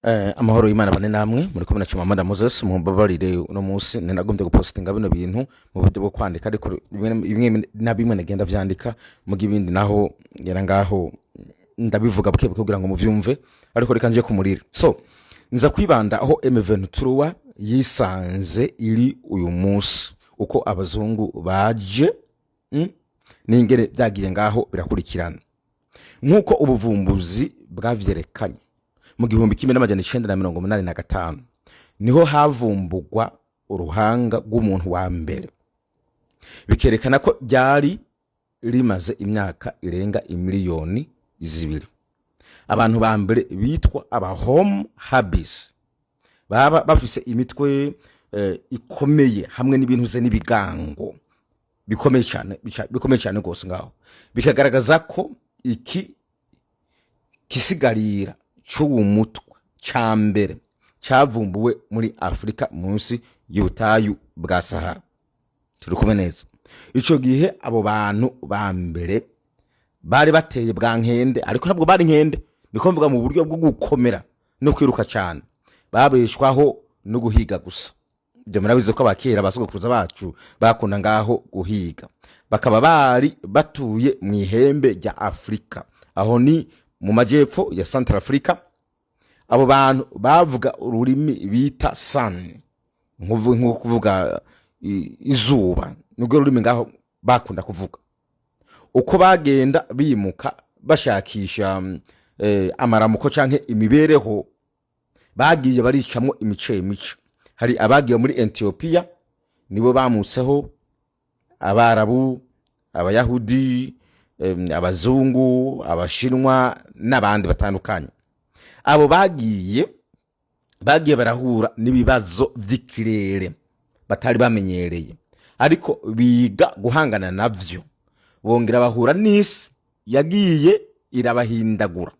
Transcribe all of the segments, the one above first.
Amahoro y'Imana bane namwe. Muri kumwe na Chimamanda Moses. Mumbabarire, uno munsi ninagombye gupostinga bino bintu mu buryo bwo kwandika, ariko bimwe na bimwe nagenda vyandika, muga ibindi naho ngera ngaho ndabivuga buke buke kugira ngo muvyumve, ariko reka nje kumurira. So nza kwibanda aho M23 yisanze iri uyu munsi, uko abazungu baje, n'ingene vyagiye ngaho birakurikirana. Nk'uko ubuvumbuzi bwavyerekanye, mu 1985 niho havumbugwa uruhanga rw'umuntu wa mbere, bikerekana ko ryari rimaze imyaka irenga imiliyoni 2. Abantu ba mbere bitwa aba Homo habilis, baba bafise imitwe ikomeye hamwe n'ibintu ze n'ibigango bikomeye cyane, bikomeye cyane rwose ngaho, bikagaragaza ko iki kisigarira c'uwu mutwe ca mbere cyavumbuwe muri Afurika munsi y'ubutayu bwa Sahara. Turi kumwe neza? Ico gihe abo bantu ba mbere bari bateye bwa nkende, ariko ntabwo bari nkende, niko mvuga mu buryo bwo gukomera no kwiruka cyane. Babeshwaho no guhiga gusa. Ibyo murabizi ko abakera, abasogokuruza bacu, bakunda ngaho guhiga. Bakaba bari batuye mu ihembe rya Afurika, aho ni mu majyepfo ya Central Africa. Abo bantu bavuga ururimi bita San, nko kuvuga izuba, nibwo rurimi ngaho bakunda kuvuga. Uko bagenda bimuka bashakisha amaramuko canke imibereho, bagiye baricamwo imice imice. Hari abagiye muri Etiyopiya, nibo bamutseho Abarabu, Abayahudi, abazungu, Abashinwa n'abandi batandukanye. Abo bagiye barahura n'ibibazo vy'ikirere batari bamenyereye, ariko biga guhangana navyo. Bongera bahura n'isi yagiye irabahindagura.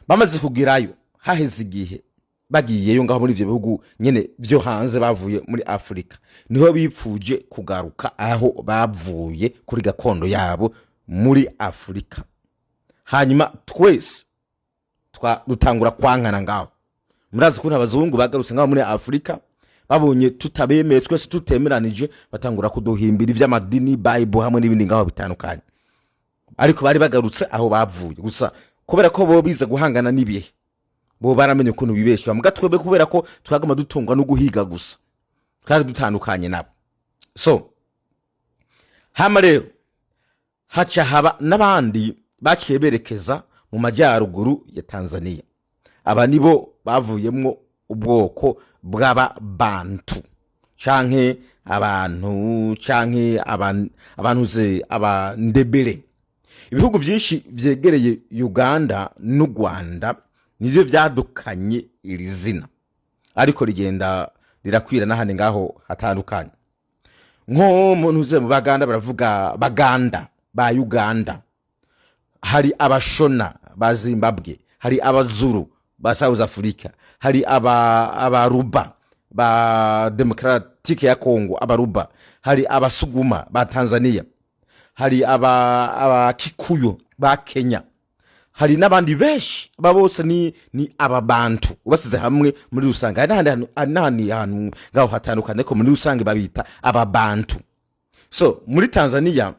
Bamaze kugerayo, haheze igihe bagiyeyo ngaho muri ivyo bihugu nyene vyo hanze bavuye muri Afurika, niho bipfuje kugaruka aho bavuye, kuri gakondo yabo muri Afurika. Hanyuma twese dutangura kwankana ngaho. Murazi ukuntu abazungu bagarutse ngaho muri Afurika, babonye tutabemeye, twese tutemeranije, batangura kuduhimbira ivy'amadini, Bible hamwe n'ibindi ngaho bitandukanye. Ariko bari bagarutse aho bavuye gusa, kubera ko bo bize guhangana n'ibihe, bo baramenye ukuntu bibesha. Muga twebwe, kubera ko twaguma dutungwa no guhiga gusa, twari dutandukanye nabo. So hama rero haca haba n'abandi baciye berekeza mu majyaruguru ya Tanzania. Aba nibo bavuyemwo ubwoko bw'Ababantu canke abantu canke abantu ze Abandebere. Ibihugu byinshi vyegereye Uganda n'u Rwanda nivyo vyadukanye iri zina, ariko rigenda rirakwira n'ahandi ngaho hatandukanye. Nko muntu uze mu Baganda baravuga Baganda ba Uganda, hari Abashona ba Zimbabwe, hari Abazuru ba South Africa, hari Abaruba ba Demokratike ya Congo, Abaruba, hari Abasuguma ba Tanzania, hari Abakikuyu ba Kenya, hari n'abandi benshi. Aba bose ni Ababantu ubasize hamwe muri rusange. Hari n'ahandi hari n'ahandi hantu ngaho hatandukanye, ariko muri rusange babita Ababantu. So muri Tanzania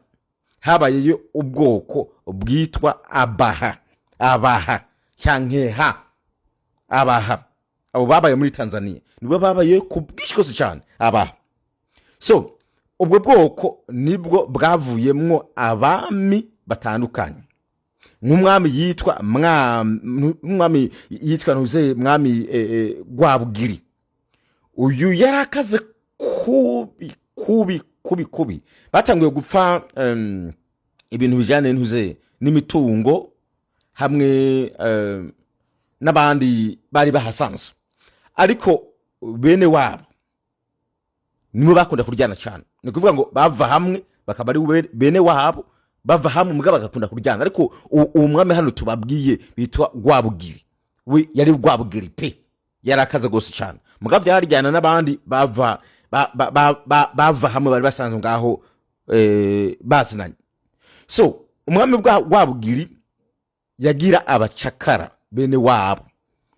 habayeyo ubwoko bwitwa Abaha, Abaha canke ha Abaha. Abo babaye muri Tanzania nibo babaye ku bwinshi rwose cyane, Abaha. So ubwo bwoko nibwo bwavuyemwo abami batandukanye, nk'umwami yitwa mwami, nk'umwami yitwa ntuze mwami Rwabugiri. Uyu yari akaze kubi kubi kubi kubi. Batanguye gupfa ibintu bijyanye ntuze n'imitungo hamwe n'abandi bari bahasanzwe, ariko bene wabo nibo bakunda kuryana cyane. Ni ukuvuga ngo bava hamwe bakaba ari bene wabo, bava hamwe mugabo bagakunda kuryana. Ariko uwo mwami hano tubabwiye bitwa Rwabugiri, we yari Rwabugiri pe, yari akaze rwose cyane, mugabo byaryana n'abandi bava bava hamwe bari basanzwe ngaho bazinanye. So umwami Rwabugiri yagira abacakara bene wabo.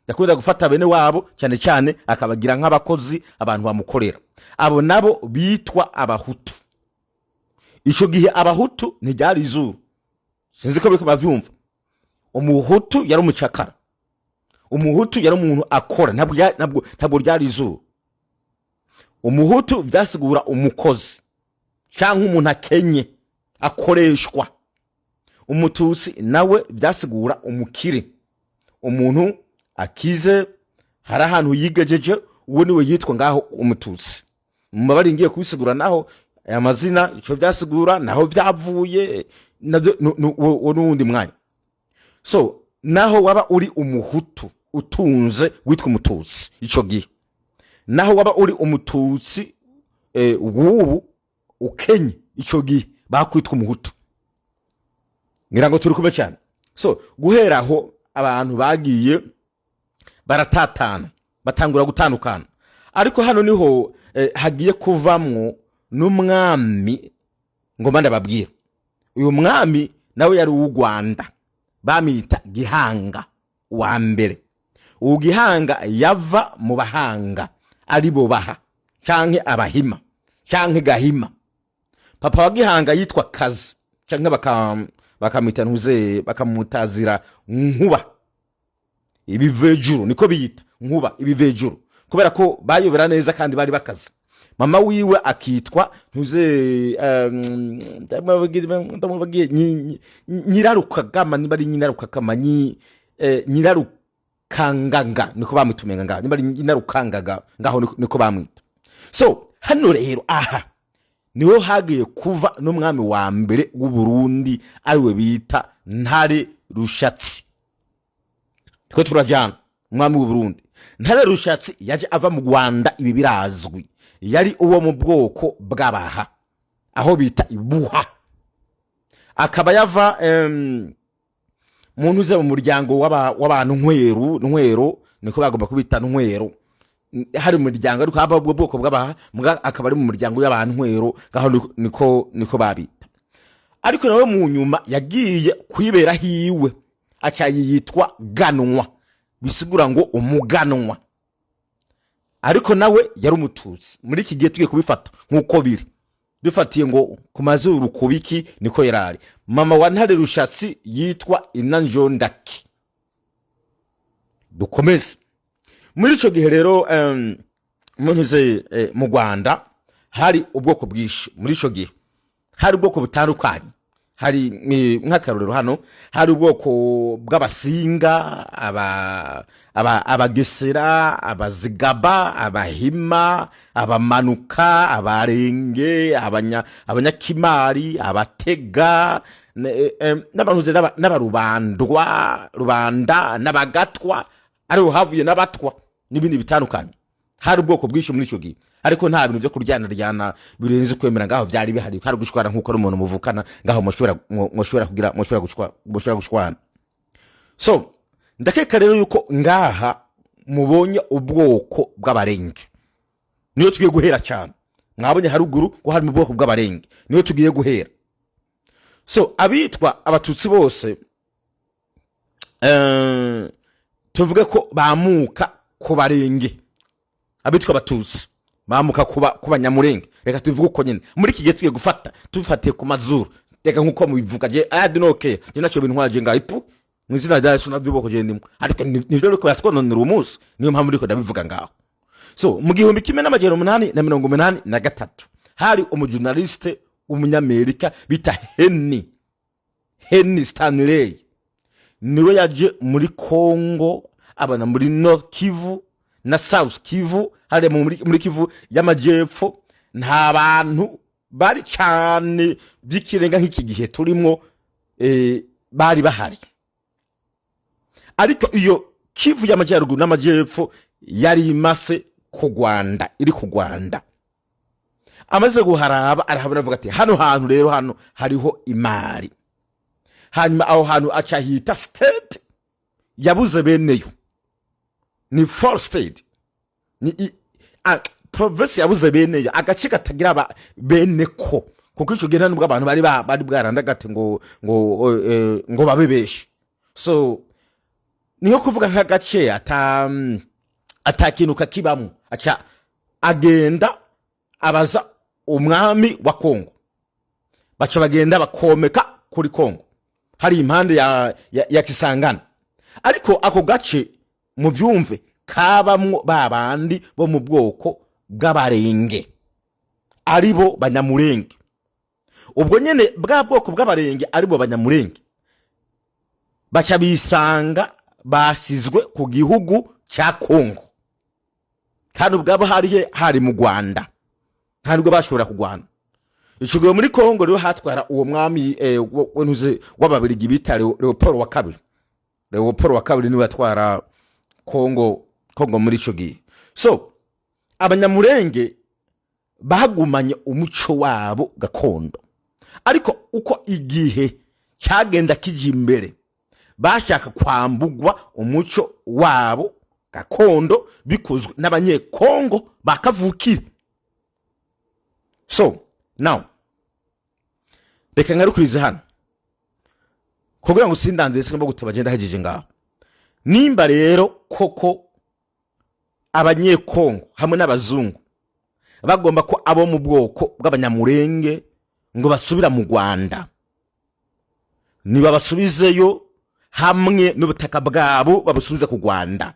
Yakunda gufata bene wabo cyane cyane, akabagira nk'abakozi, abantu bamukorera. Abo nabo bitwa Abahutu. Icyo gihe Abahutu ntiryari izuru, sinzi ko biriko bavyumva. Umuhutu yari umucakara, Umuhutu yari umuntu akora, ntabwo ryari izuru. Umuhutu vyasigura umukozi cyangwa umuntu akenye akoreshwa. Umututsi nawe vyasigura umukire, umuntu akize, hari ahantu yigejeje, uwo niwe yitwa ngaho Umututsi. Mubabari ngiye kubisigura naho aya mazina ico vyasigura, naho vyavuye navyo uwo n'uwundi mwanya. So naho waba uri Umuhutu utunze witwa Umututsi ico gihe, naho waba uri Umututsi w'ubu ukenye ico gihe, bakwitwa Umuhutu. Ngira ngo turi kumwe cyane. So guhera aho abantu bagiye baratatana, batangura gutandukana. Ariko hano niho hagiye kuvamwo n'umwami. Ngomba ndababwira, uyu mwami nawe yari uw'u Rwanda, bamwita Gihanga wa mbere. Uwo Gihanga yava mu Bahanga, ari bo Baha canke Abahima canke Gahima. Papa wa Gihanga yitwa Kazi, canke bakamwita ntuze, bakamutazira Nkuba Ibivejuru, niko biyita Nkuba Ibivejuru, kubera ko bayobera neza kandi bari bakaze. Mama wiwe akitwa ntuze, ndamubabwiye, Nyirarukagama, niba ari Nyirarukagama, Nyirarukanganga, niko bamwita ngaho, niba ari Nyirarukangaga ngaho niko bamwita. So hano rero aha niho hagiye kuva n'umwami wa mbere w'u Burundi, ariwe bita Ntare Rushatsi. Twe turajyana umwami w'u Burundi Ntare Rushatsi yaje ava mu Rwanda. Ibi birazwi, yari uwo mu bwoko bw'Abaha, aho bita Ibuha, akaba yava muntu uze mu muryango w'abantu Ntweru. Ntwero niko bagomba kubita, Ntwero. Hari umuryango, ariko haba ubwo bwoko bw'Abaha mbwa akaba ari mu muryango w'abantu Ntwero ngaho, niko babita. Ariko nawe mu nyuma yagiye kwibera hiwe, aca yitwa Ganwa, bisigura ngo umuganwa. Ariko nawe yari Umututsi. Muri iki gihe tugiye kubifata nk'uko biri, dufatiye ngo ku mazuru kubiki, niko yarari. Mama wa Ntare Rushatsi yitwa Inanjondaki. Dukomeze. Muri icyo gihe rero, muntuze, mu Rwanda hari ubwoko bwinshi. Muri icyo gihe hari ubwoko butandukanye. Hari nk'akarorero hano hari ubwoko bw'Abasinga, Abagesera, Abazigaba, Abahima, Abamanuka, Abarenge, Abanyakimari, Abatega, n'abantu n'Abarubandwa, rubanda, n'Abagatwa, ariho havuye n'Abatwa n'ibindi bitandukanye. Hari ubwoko bwinshi muri icyo gihe, ariko nta bintu byo kuryanaryana birenze kwemera ngaho byari bihari. Hari gushwana nk'uko ari umuntu muvukana ngaho, mushobora kugira, mushobora gushwana. So ndakeka rero yuko ngaha mubonye ubwoko bw'Abarenge, niyo tugiye guhera cyane. Mwabonye haruguru ko hari mu bwoko bw'Abarenge, niyo tugiye guhera. So abitwa Abatutsi bose, tuvuge ko bamuka ku Barenge. Abitwa Abatutsi bamuka ku Banyamurenge, reka tubivuge uko nyine. Muri iki gihe tugiye gufata tubifatiye ku mazuru, reka nkuko mubivuga. Je I don't care, je nacyo bintu ntwaje ngaho ipu mu izina rya Yesu navyuboko je ndimo, ariko nivyo riko yatwononera umunsi, niyo mpamvu ndiko ndabivuga ngaho. So mu 1883 hari umujournaliste w'Umunyamerika bita Henry Stanley, niwe yaje muri Congo, abana muri North Kivu na South Kivu. Hariya muri Kivu y'Amajyepfo nta bantu bari cyane by'ikirenga nk'iki gihe turimo, bari bahari. Ariko iyo Kivu y'Amajyaruguru n'Amajyepfo yari imaze ku Rwanda, iri ku Rwanda. Amaze guharaba, arahabona, avuga ati: "Hano hantu rero, hano hariho imari." Hanyuma aho hantu aca hita state yabuze beneyo, ni false state, ni province yabuze beneyo, agace katagira bene ko, kuko icyo gihe nta nubwo abantu bari bwarandagate ngo babe benshi. So Niho kuvuga nk'agace ata kintu kakibamo, aca agenda abaza umwami wa Kongo, baca bagenda bakomeka kuri Kongo hari impande ya Kisangani. Ariko ako gace, muvyumve, kabamwo ba bandi bo mu bwoko bw'Abarenge, aribo Banyamurenge. Ubwo nyene bwa bwoko bw'Abarenge, aribo Banyamurenge, baca bisanga basizwe ku gihugu cya Kongo, kandi ubwabo harihe? Hari mu Rwanda. Nta nubwo bashobora kurwana ico gihe. Muri Kongo rero hatwara uwo mwami ntuze w'Ababirigi bita Leopold wa Kabiri. Leopold wa Kabiri niwe yatwara Kongo muri ico gihe. So Abanyamurenge bagumanye umuco wabo gakondo, ariko uko igihe cyagenda kija imbere, bashaka kwambugwa umuco wabo gakondo bikozwe n'Abanyekongo bakavukire. So now reka ngarukirize hano kugira ngo sindandire, singomba guteba, agenda hejeje ngaho. Nimba rero koko Abanyekongo hamwe n'abazungu bagomba ko abo mu bwoko bw'Abanyamurenge ngo basubira mu Rwanda, nibabasubizeyo hamwe n'ubutaka bwabo, babusubize ku Rwanda.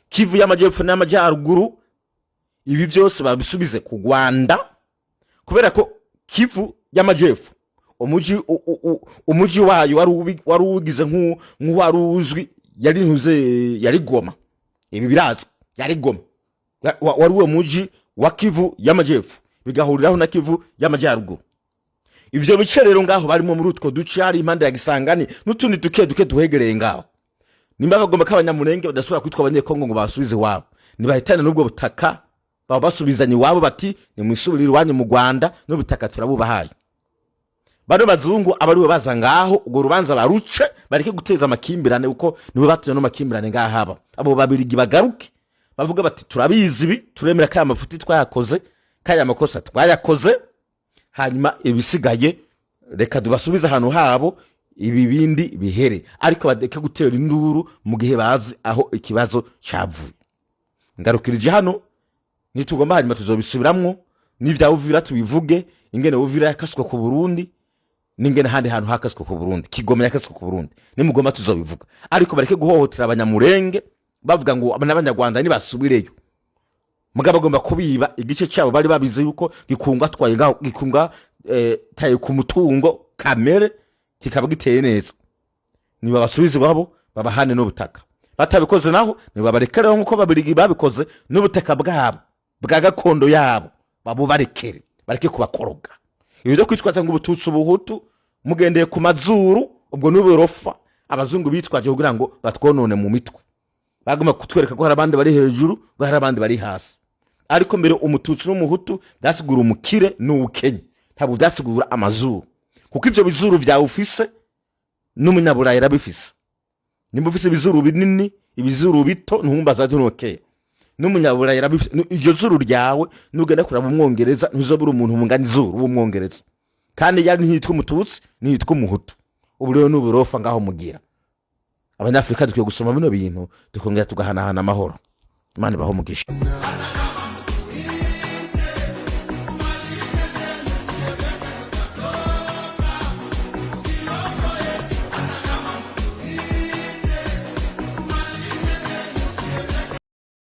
Kivu y'Amajyepfo n'Amajyaruguru, ibi byose babisubize ku Rwanda, kubera ko Kivu y'Amajyepfo umuji wayo wari uwugize nk'uwari uzwi, yari ntuze, yari Goma. Ibi birazwi, yari Goma. Wari uwo muji wa Kivu y'Amajyepfo, bigahuriraho na Kivu y'Amajyaruguru. Ivyo bice rero ngaho barimo muri utwo duce, hari impande ya Gisangani n'utundi duke duke duhegereye ngaho. Nimba bagomba ko Abanyamurenge badasubira kwitwa Abanyekongo ngo basubize iwabo, ntibahitane n'ubwo butaka, baba basubizanye iwabo, bati: "Nimwisubirire iwanyu mu Rwanda, n'ubutaka turabubahaye." Bano bazungu aba aribo baza ngaho, urwo rubanza baruce, bareke guteza amakimbirane, kuko nibo batumye no makimbirane ngaha haba. Abo Babirigi bagaruke bavuga bati: "Turabizi ibi, turemera ko aya mafuti twayakoze, ko aya makosa twayakoze, hanyuma ibisigaye reka tubasubize ahantu habo, ibi bindi bihere." Ariko bareke gutera induru mu gihe bazi aho ikibazo cyavuye. Ngarukirije hano, nitugomba hanyuma tuzobisubiramwo, n'ivya Uvira tubivuge, ingene Uvira yakaswe ku Burundi n'ingene ahandi hantu hakaswe ku Burundi, Kigoma yakaswe ku Burundi. Nimugomba tuzobivuga, ariko bareke guhohotera Abanyamurenge bavuga ngo n'Abanyarwanda nibasubireyo, mugabo bagomba kubiba igice cyabo bari babizi yuko gikunga twaye ngaho, gikunga taye ku mutungo kamere, kikaba giteye neza. Niba basubize iwabo, babahane n'ubutaka. Batabikoze naho, nibabarekereho nk'uko Babirigi babikoze, n'ubutaka bwabo bwa gakondo yabo babubarekere, bareke kubakoroga. Ibyo byo kwitwaza ngo Ubututsi, Ubuhutu, mugendeye ku mazuru, ubwo n'uburofa abazungu bitwaje kugira ngo batwonone mu mitwe. Bagomba kutwereka ko hari abandi bari hejuru, ko hari abandi bari hasi. Ariko mbere Umututsi n'Umuhutu byasigura umukire n'uwukenye, ntabwo byasigura amazuru, kuko ibyo bizuru byawe ufise n'Umunyaburayi arabifise. Nimba ufise ibizuru binini, ibizuru bito, ntumbaza, ntunokeye, n'Umunyaburayi arabifise. Iryo zuru ryawe, nugenda kuraba Umwongereza, ntuzobura umuntu mungana izuru w'Umwongereza, kandi yari ntiyitwa Umututsi, ntiyitwa Umuhutu. Ubu rero n'uburofa ngaho mugira. Abanyafurika dukwiye gusoma bino bintu, tukongera tugahanahana amahoro. Imana ibahe umugisha. Now.